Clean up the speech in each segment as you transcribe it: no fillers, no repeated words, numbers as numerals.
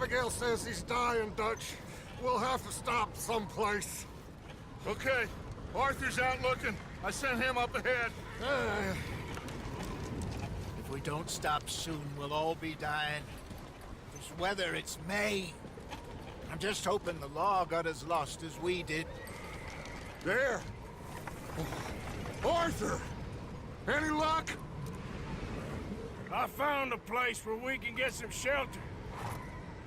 Abigail says he's dying, Dutch. We'll have to stop someplace. Okay, Arthur's out looking. I sent him up ahead. If we don't stop soon, we'll all be dying. This weather, it's May. I'm just hoping the law got as lost as we did. There! Arthur! Any luck? I found a place where we can get some shelter.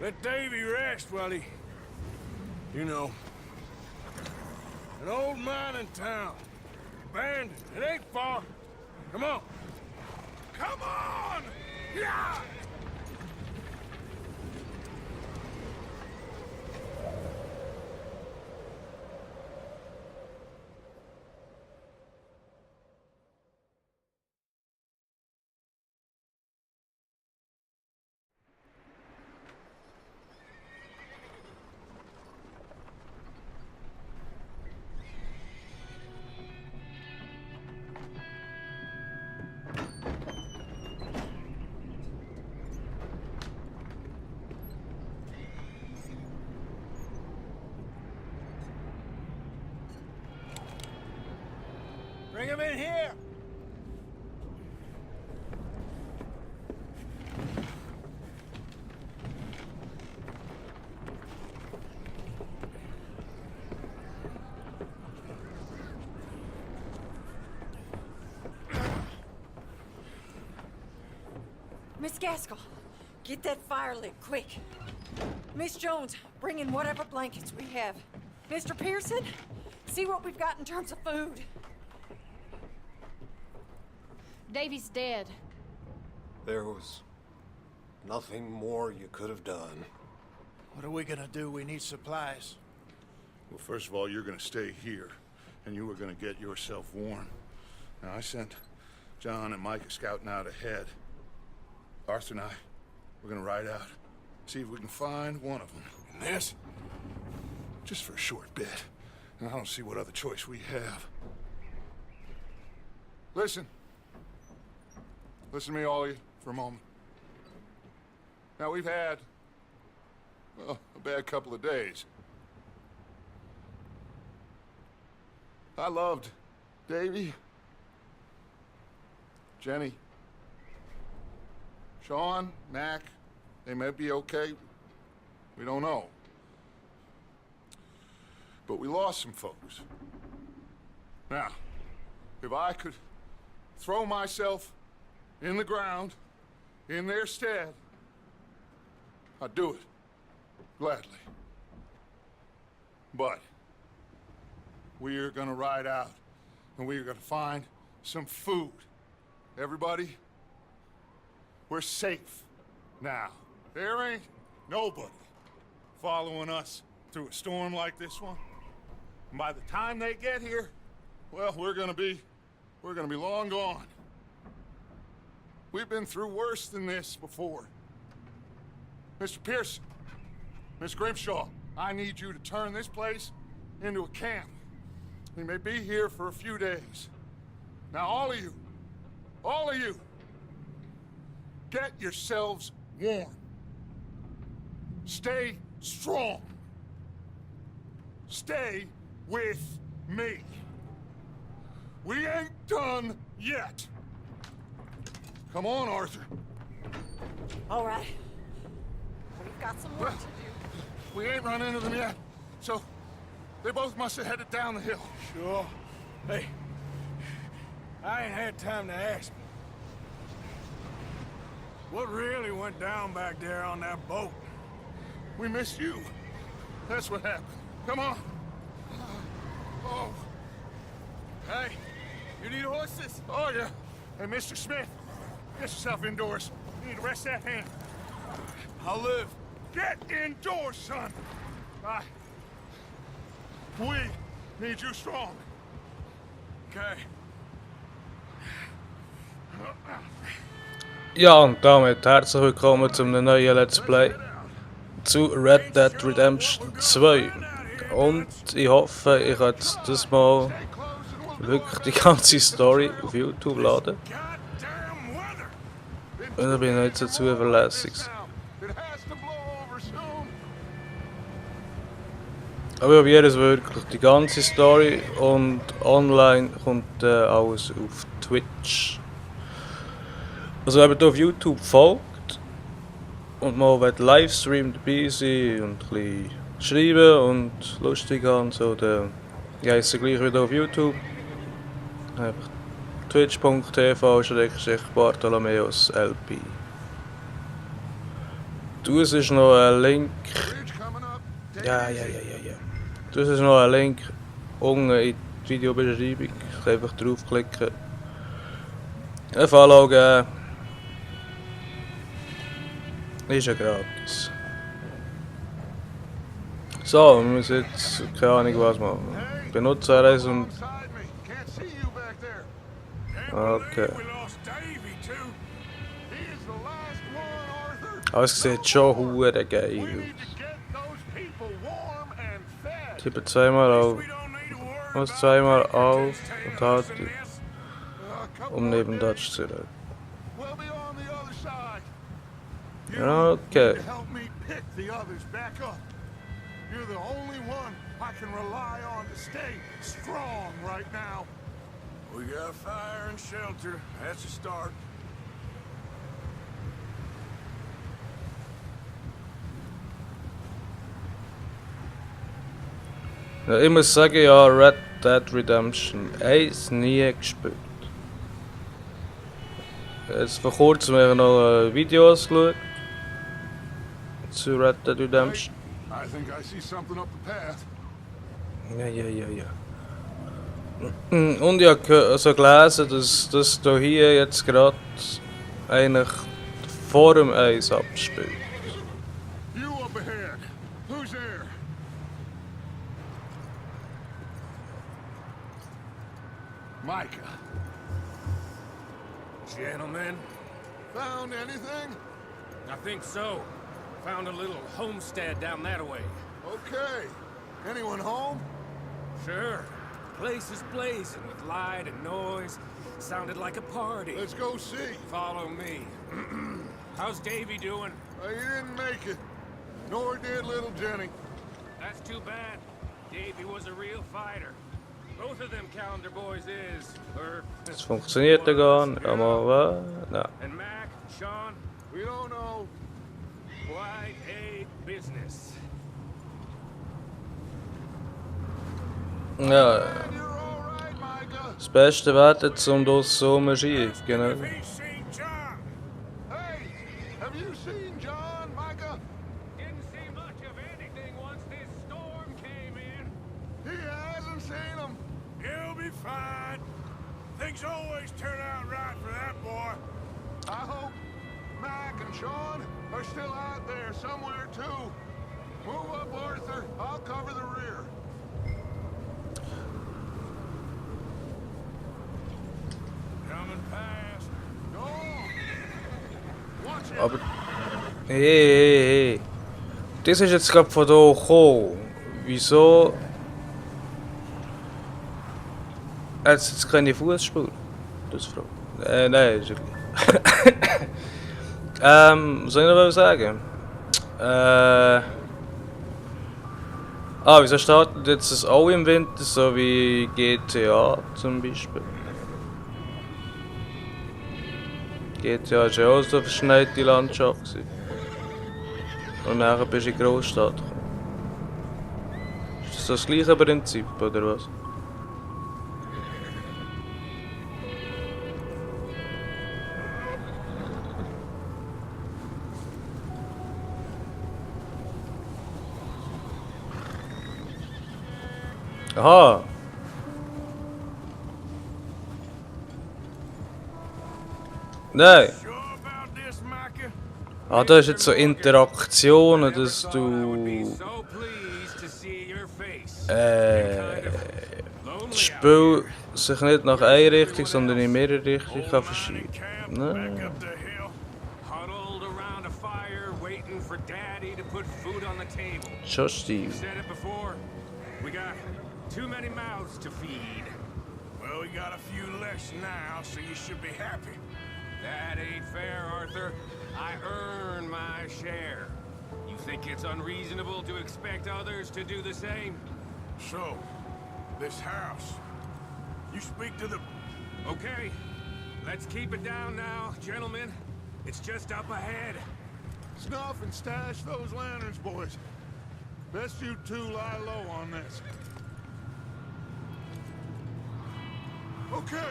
Let Davy rest while he... You know. An old mining town. Abandoned. It ain't far. Come on. Come on! Yeah! Bring him in here! Miss Gaskell, get that fire lit, quick. Miss Jones, bring in whatever blankets we have. Mr. Pearson, see what we've got in terms of food. Davy's dead. There was nothing more you could have done. What are we gonna do? We need supplies. Well, first of all, you're gonna stay here, and you are gonna get yourself warm. Now, I sent John and Micah scouting out ahead. Arthur and I, we're gonna ride out, see if we can find one of them. And this, just for a short bit. And I don't see what other choice we have. Listen. Listen to me, all of you, for a moment. Now, we've had, well, a bad couple of days. I loved Davy, Jenny, Sean, Mac. They may be okay. We don't know. But we lost some folks. Now, if I could throw myself in the ground, in their stead, I'd do it, gladly. But we are gonna ride out, and we are gonna find some food. Everybody, we're safe now. There ain't nobody following us through a storm like this one. And by the time they get here, well, we're gonna be long gone. We've been through worse than this before. Mr. Pearson, Miss Grimshaw, I need you to turn this place into a camp. We may be here for a few days. Now, all of you, get yourselves warm. Stay strong. Stay with me. We ain't done yet. Come on, Arthur. All right. We've got some work to do. We ain't run into them yet, so they both must have headed down the hill. Sure. Hey, I ain't had time to ask. What really went down back there on that boat? We missed you. That's what happened. Come on. Oh. Hey, you need horses? Oh, yeah. Hey, Mr. Smith, get yourself indoors. You need to rest that hand. I'll live. Get indoors, son. We need you strong. Okay. Ja, und damit herzlich willkommen zu einem neuen Let's Play zu Red Dead Redemption 2. Und ich hoffe, ich kann jetzt das mal wirklich die ganze Story auf YouTube laden. Und da bin ich nicht so zuverlässig. It has to blow over soon. Aber wie es wirklich die ganze Story und online kommt alles auf Twitch. Also wenn man hier auf YouTube folgt und mal will Livestream dabei sein und ein bisschen schreiben und lustig haben und so, dann heisst es gleich wieder auf YouTube. Einfach twitch.tv/Bartholomeus LP. Das ist noch ein Link. Ja. Das ist noch ein Link unten in die Videobeschreibung. Einfach draufklicken. Ein Follow geben. Ist ja gratis. So, wir müssen jetzt keine Ahnung was machen. Benutzer und. Okay. Aber es sieht schon hure geil aus. Tippe zweimal auf. Muss zweimal auf und halten. Um neben Dutch zu reden. Okay. You're the only one I can rely on to stay strong right now. We got fire and shelter. That's a start. Ja, ich muss sagen, ja, Red Dead Redemption 1 nie gespielt. Jetzt vor kurzem habe ich noch Videos geschaut zu Red Dead Redemption. I think I see something up the path. Ja. Und ich habe also gelesen, dass das hier jetzt gerade eigentlich vor dem Eis abspielt. You up ahead. Who's there? Micah. Gentlemen, Found anything? I think so. Found a little homestead down that way. Okay. Anyone home? Sure. Place is blazing with light and noise. Sounded like a party. Let's go see. Follow me. How's Davy doing? He didn't make it. Nor did little Jenny. That's too bad. Davy was a real fighter. Both of them calendar boys is. Es funktioniert ja gar nicht, aber na. And Mac, Sean, We don't know. quite a business. Ja, You're all right, Micah. das Beste wäre jetzt um das so schief, genau. Have you seen John? Hey, have you seen John, Micah? Didn't see much of anything once this storm came in. He hasn't seen him. He'll be fine. Things always turn out right for that boy. I hope Mac and Sean are still out there somewhere too. Move up, Arthur. I'll cover the rear. Coming past. Go on. Watch it. Aber. Hey. Das ist jetzt gerade von hier gekommen. Wieso? Hat es jetzt keine Fußspur? Das ist Frage. Nein, ist okay. Was soll ich noch sagen? Wieso startet jetzt das auch im Winter, so wie GTA zum Beispiel? GTA war ja auch so eine verschneite Landschaft gewesen. Und nachher bist du in die Großstadt gekommen. Ist das so das gleiche Prinzip, oder was? Aha! Nein! Sure about this, Micah? Ah, da ist jetzt so Interaktionen, dass I would du be so pleased to see your face. das Spiel sich nicht nach einer Richtung, sondern in mehrere Richtungen kann verschieben. Nein. Back up the hill, huddled around a fire, waiting for Daddy to put food on the table. Schon Stil. Said it before. We got too many mouths to feed. Well, we got a few less now, so you should be happy. That ain't fair, Arthur. I earn my share. You think it's unreasonable to expect others to do the same? So, this house. You speak to the... Okay, let's keep it down now, gentlemen. It's just up ahead. Snuff and stash those lanterns, boys. Best you two lie low on this. Okay,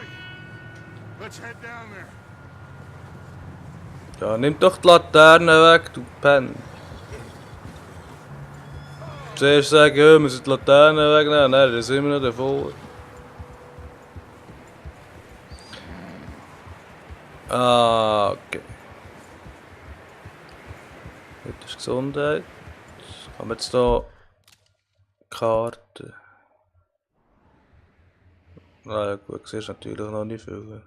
let's head down there. Ja, nimm doch die Laterne weg, du Penn. Zuerst sagen, ja, wir müssen die Laterne wegnehmen, nein, da sind wir noch davor. Ah, okay. Das ist Gesundheit. Haben wir jetzt hier Karte? Na ja, gut, siehst natürlich noch nicht viel.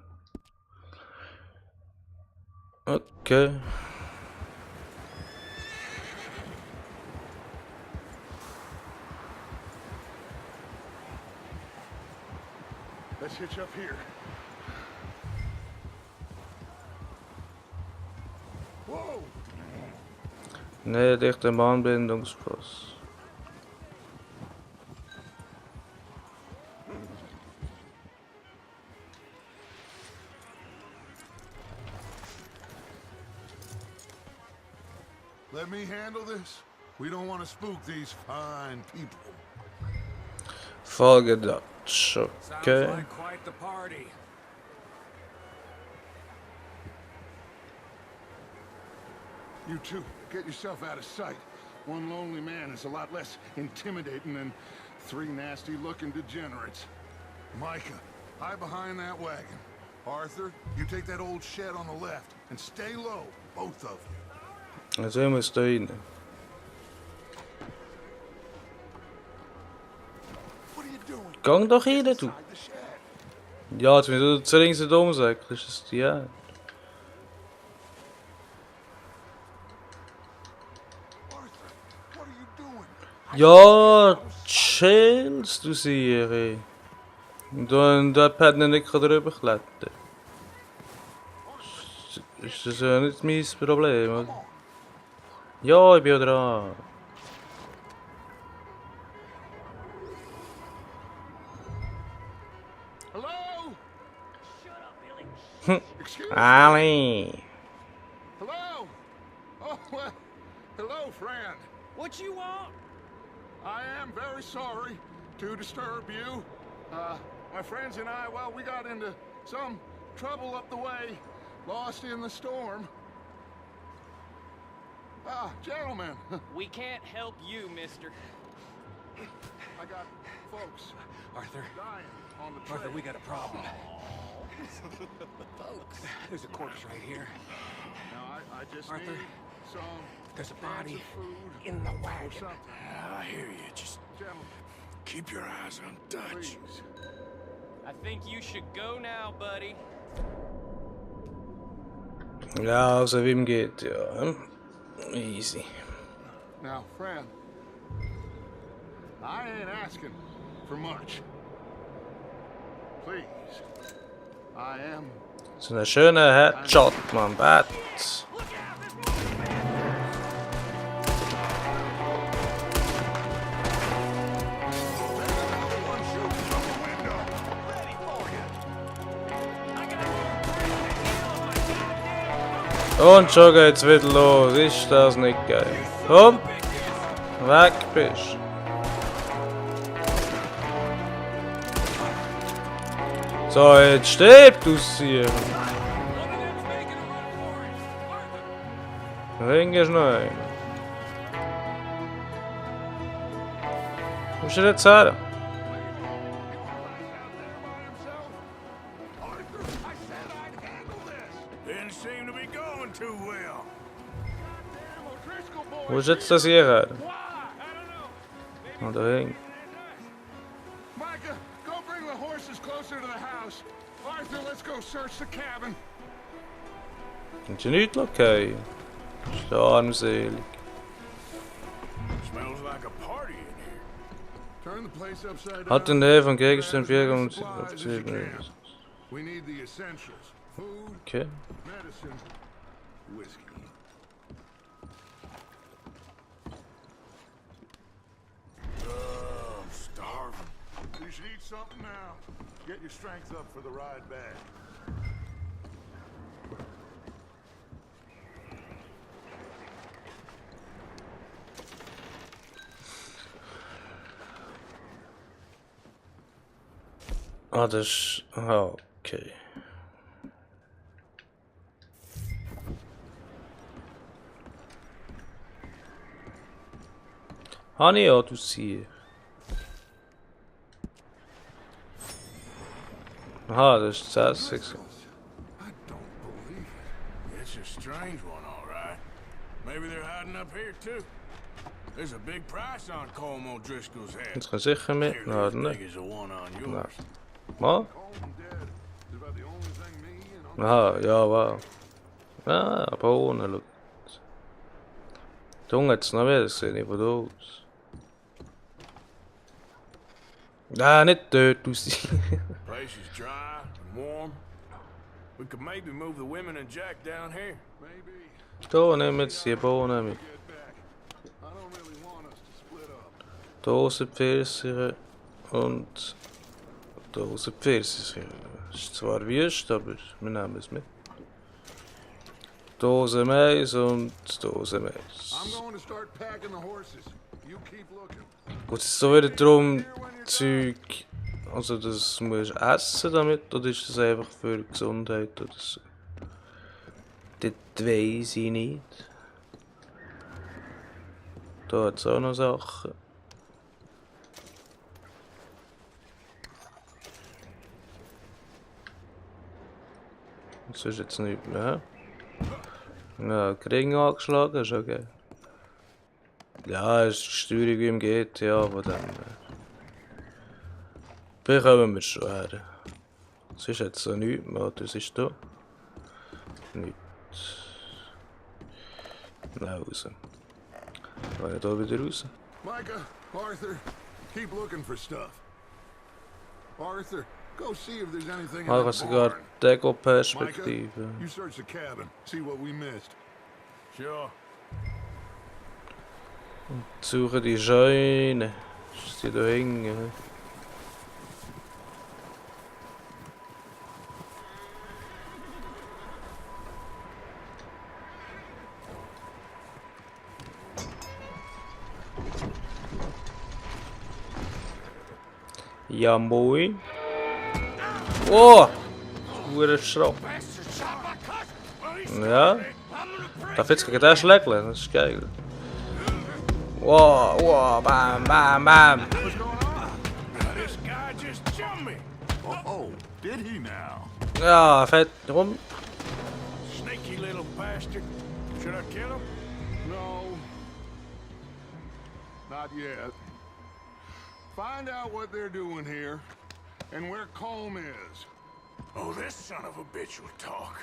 Okay. Let's hitch up here. Whoa! Nee, dichter Bahnbindungspass. Let me handle this. We don't want to spook these fine people. Folge Dutch, Sounds okay. like quite the party. You two, get yourself out of sight. One lonely man is a lot less intimidating than three nasty-looking degenerates. Micah, hide behind that wagon. Arthur, you take that old shed on the left and stay low, both of you. Dann sehen wir es da rein. What are you doing? Gang doch rein, du. Inside the shed. Ja, jetzt müssen wir zu links und umsäckeln, ist das die Ende. Arthur, what are you doing? Ja, chillst du Siri. Und dann der Pad nicht drüber klettern. Ist das ja nicht mein Problem, oder? Ja, ich bin ja dran. Hello? Shut up, Billy. Excuse me. Ali. Hello? Oh, well, hello, friend. What you want? I am very sorry to disturb you. My friends and I, well, we got into some trouble up the way, lost in the storm. Gentlemen, We can't help you, mister. I got folks Arthur, dying on the trail. Arthur, we got a problem. Folks, there's a corpse right here. Now, I just Arthur, need some there's a cans body of food in the or wagon. something. I hear you. Just Gentlemen, keep your eyes on Dutch. please. I think you should go now, buddy. Ja, also wie ihm geht, ja. Easy. Now, friend, I ain't asking for much. Please, I am. So ein schöner Headshot, man, Bad. Und schon geht's wieder los, ist das nicht geil? Komm, weg bist. So, jetzt stirbt aus hier. Ring ist noch ein. Wo ist er jetzt her? Didn't seem to be going too well. Wo ist jetzt das hier her? Oh, der Ring. Micah, go bring the horses closer to the house. Arthur, let's go search the cabin. Sind ja nicht okay. Ist ja armselig. Smells like a party in here. Turn the place upside down. Hat in der Nähe von Gegenständen Grab as 4 many auf supplies as you 10 can. We need the essentials. Food, Okay. medicine, whiskey. You should eat something now. Get your strength up for the ride back. Ah, das ist... Ah, okay. Habe ich ja, du siehst. Aha, das ist das Essex. I don't believe it. It's a strange one, all right. Maybe they're hiding up here, too. There's a big price on Colm O'Driscoll's head. Jetzt kann sicher mit. Nearly as Nein, big ne? as the one on yours. Was? Coleman dead is about the only thing me and Uncle Aha, ja, wow. Ah, Bohnen, schau. Da unten hat es noch mehr gesehen, ich von da aus. Ah, nicht dort aus. Place is dry and warm. We could maybe move the women and Jack down here. maybe Da nehmen wir jetzt die Bohnen mit. get back. I don't really want us to split up. Da sind Pfirsiche und da sind Pfirsiche. Es ist zwar wüst, aber wir nehmen es mit. Da sind Mais und da sind Mais. I'm going to start packing the horses. You keep looking. Geht es so wieder darum, Zeug, also das musst du essen damit, oder ist das einfach für die Gesundheit oder so? Das weiss ich nicht. Da hat es auch noch Sachen. Das ist jetzt nichts mehr. Ja, Ring angeschlagen, ist okay. Ja, es ist die Steuerung wie im GTA, von dem her. Bekommen wir schon her. Es ist jetzt so nichts mehr, das ist da. Nichts. Na, raus. Kann ich da wieder raus? Micah, Arthur, keep looking for stuff. Arthur, go see if there's anything in Ah, ich habe that sogar barn. Deko-Perspektive. Micah, you search the cabin, see what we missed. Sure. Suche die Scheune. Ist die da hinten? Ja, moin. Oh! Hure Schrock. Ja. Darf jetzt gegen den schlägeln? Das ist geil. Wow, wow, bam, bam, bam. What's going on? This guy just jumped me. Oh, did he now? Ja, fett rum. Sneaky little bastard. Should I kill him? No. Not yet. Find out what they're doing here and where Colm is. Oh, this son of a bitch will talk.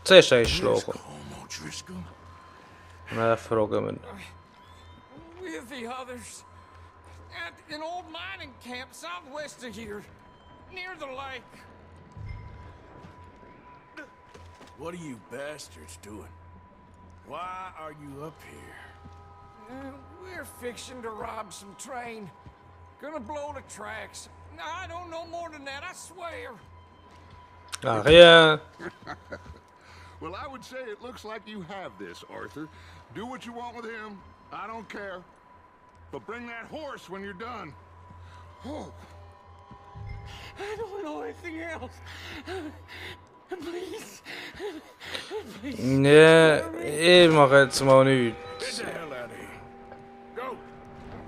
Zuerst This einschlagen. Colm O'Driscoll? Dann fragen wir ihn. With the others. At an old mining camp southwest of here. Near the lake. What are you bastards doing? Why are you up here? We're fixing to rob some train. Gonna blow the tracks. I don't know more than that, I swear. Ah, rien. Well, I would say it looks like you have this, Arthur. Do what you want with him. I don't care. But bring that horse when you're done. Oh. I don't know anything else. Please. Please. Nee, ich mache jetzt mal nichts. Get the hell out of here. Go.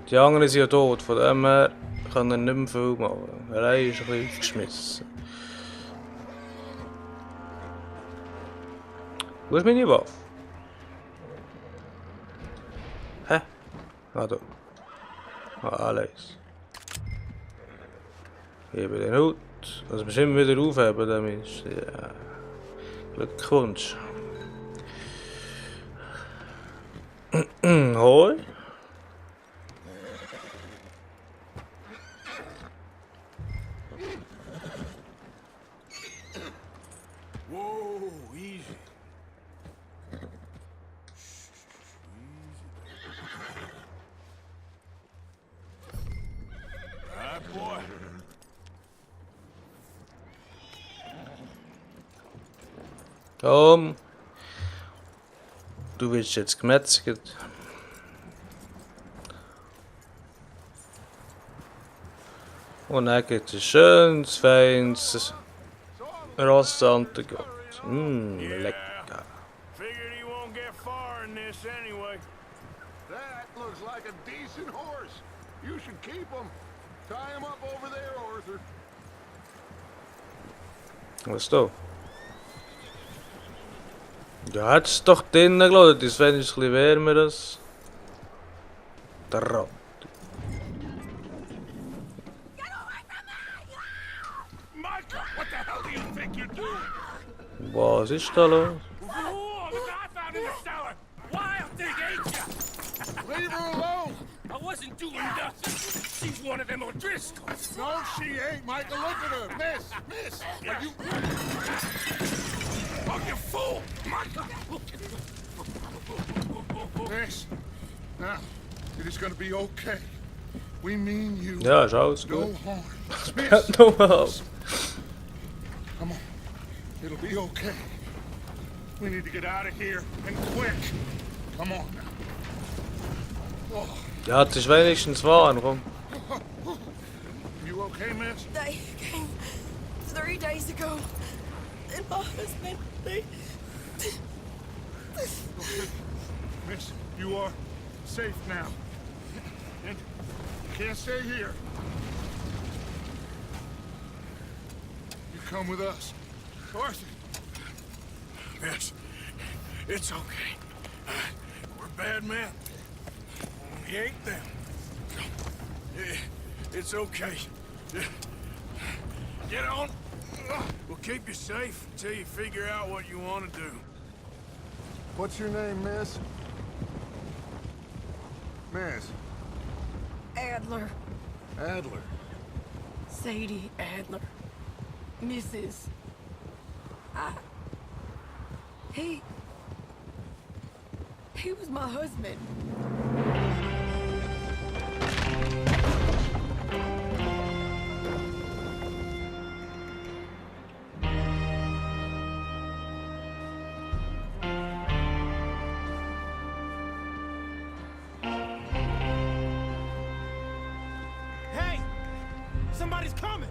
Die anderen sind ja tot, von dem her kann er nicht mehr viel machen. Er ist ein bisschen aufgeschmissen. Wo ist meine Waffe? Hä? Ah, da. Ah, alles. Hebe den Hut. Das bestimmt wieder aufheben, damit ist. Ja. Glückwunsch. Hoi. Whoa, easy. Komm. Du wirst jetzt gemetzelt. Und dann gibt es schönes, feines Rossantegot. Lecker. Figured he won't get far in this anyway. That looks like a decent horse. You should keep him. Tie him up over there, Arthur. Was ist da? Ja, hat es doch drinnen gelassen. Das wäre ein bisschen wärmer als der Rat. Micah, what the hell do you think you're doing? Was ist da los? Oh, the guy found in the cellar. Wild thing, ain't ya? Leave her alone. I wasn't doing nothing. She's one of them O'Driscolls. No, she ain't, Micah. Look at her. Miss. Are you... Oh, you fool! Micah! Miss. Now, it is gonna be okay. We mean you. Ja, ist alles No gut. harm. Ja, Miss. nochmal. Come on. It'll be okay. We need to get out of here, and quick. Come on now. Oh, Ja, es ist wenigstens warm, komm. you okay, miss? They came 3 days ago. And my husband, they... Miss, you are safe now. And you can't stay here. You come with us. Arthur. Miss, it's okay. We're bad men. We ain't them. It's okay. Get on. We'll keep you safe until you figure out what you want to do. What's your name, miss? Miss. Adler. Adler. Sadie Adler. Mrs. He was my husband. Hey! Somebody's coming!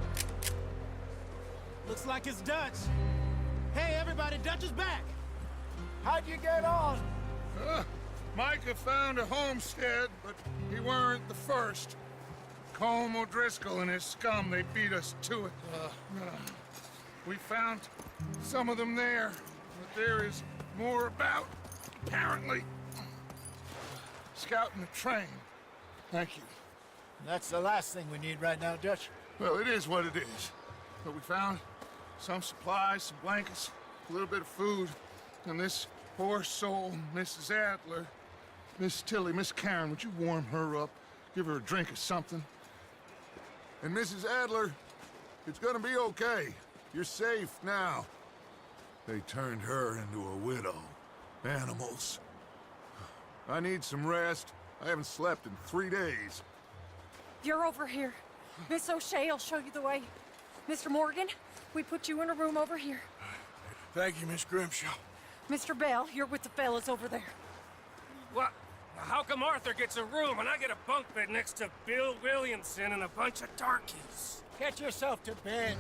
Looks like it's Dutch. Hey, everybody, Dutch is back! How'd you get on? Micah found a homestead, but he weren't the first. Colm O'Driscoll and his scum, they beat us to it. We found some of them there, but there is more about, apparently. Scouting the train. Thank you. That's the last thing we need right now, Dutch. Well, it is what it is. But we found some supplies, some blankets, a little bit of food, and this poor soul, Mrs. Adler, Miss Tilly, Miss Karen, would you warm her up? Give her a drink or something? And Mrs. Adler, it's gonna be okay. You're safe now. They turned her into a widow. Animals. I need some rest. I haven't slept in 3 days. You're over here. Miss O'Shea will show you the way. Mr. Morgan, we put you in a room over here. Thank you, Miss Grimshaw. Mr. Bell, you're with the fellas over there. What? How come Arthur gets a room and I get a bunk bed next to Bill Williamson and a bunch of darkies? Get yourself to bed.